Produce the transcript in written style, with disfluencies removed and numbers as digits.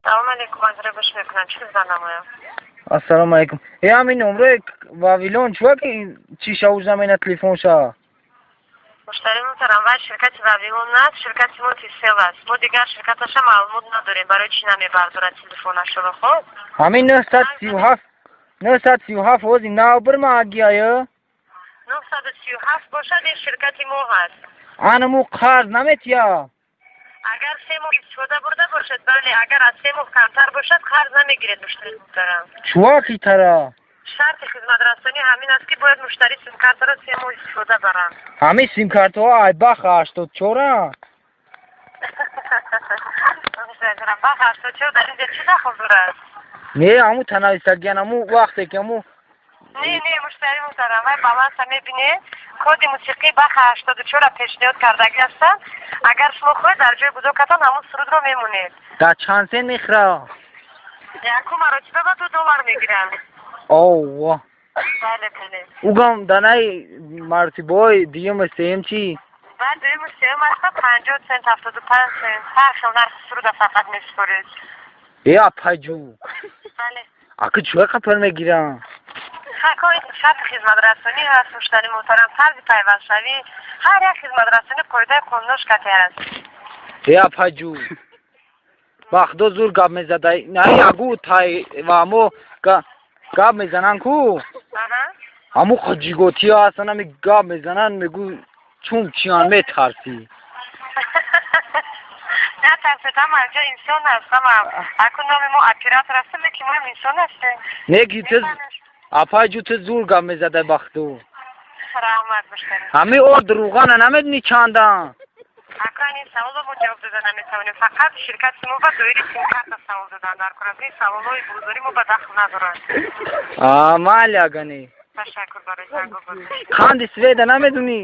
Салом алейкум, аз рӯ гӯш мекунам. Чӣ хизмат намоям? Ассалому алайкум. Э, ҳамин номрои Вавилон чува ки чиша уж намена телефонша? Муштари муҳтарам, вай ширкати Вавилон наст, ширкати мо Тисел аст. Мо дигар ширкаташа маълумот надорем, барои чӣ намебардорад телефонашро, хоб? Ҳамин 937, 937 ҳози нав бирма агиая? 937 бошад, ин ширкати мо ҳаст. Анаму қарз наметия? Агар 3 моҳ истифода бурда бошад, бале, агар аз 3 моҳ камтар бошад, қарз намегиред, муштари муҳтарам. Чува хитара? Шарти хизматрасонӣ ҳамин аст, ки бояд муштарӣ симкартаро 3 моҳ истифода баранд. Ҳамин симкартҳо ай баха 84-а? Баха 84 дар инҷа чӣ дахл дорад? Не, ҳаму танависагиян, ҳаму вақте ки ҳаму Не, не, муштари муҳтарам, вай баланса мебинед, коди мусиқии баха 84-ра пешниҳод кардагӣ ҳастанд. Агар шумо хоҳед, дар ҷои гудокатон ҳамун сурудро мемонед. Дар чанд сент мехӯра? Якум маротиба ба 2 доллар мегиранд. Овва. Бале, бале. Угам данаи маротибаҳои дуюму сеюм чӣ? Баъд дуюму сеюм аста 50 сент, 75 сент, ҳар хел нархи суруда фақат месупоред. Э, апайҷу. Бале. Ака, чӯя қапар мегирам? Шарти хизматрасонӣ ҳаст, муштари муҳтарам, тарзи пайвастшавӣ, ҳар як хизматрасонӣ қоидаи қонунош кате аст. Э, апайҷу, ба худо зур гап мезадай. На ягу тай ва мо гап мезананд ку, ҳаму ҷиготиё ҳастан, ҳами гап мезананд, мегӯ чун чиян, метарсӣ. Натарсед, ҳама ҷо инсон аст, ҳама. Акун номи мо оператор ҳастем, лекин моам инсон ҳастем. Не ки ту, апайҷу, ту зур гап мезадай, ба худо. Раҳмат, муштари. Ҳами орд рӯғана намедонӣ чандан? Акан, ин саволро мо ҷавоб дода наметавонем. Фақат ширкати мо ба доири симкарта савол додан дар кор аст. Ин саволҳои бозорӣ мо ба дахл надоранд. Майли, агане. Ташаккур барои зангобод. Қанди сведа намедонӣ?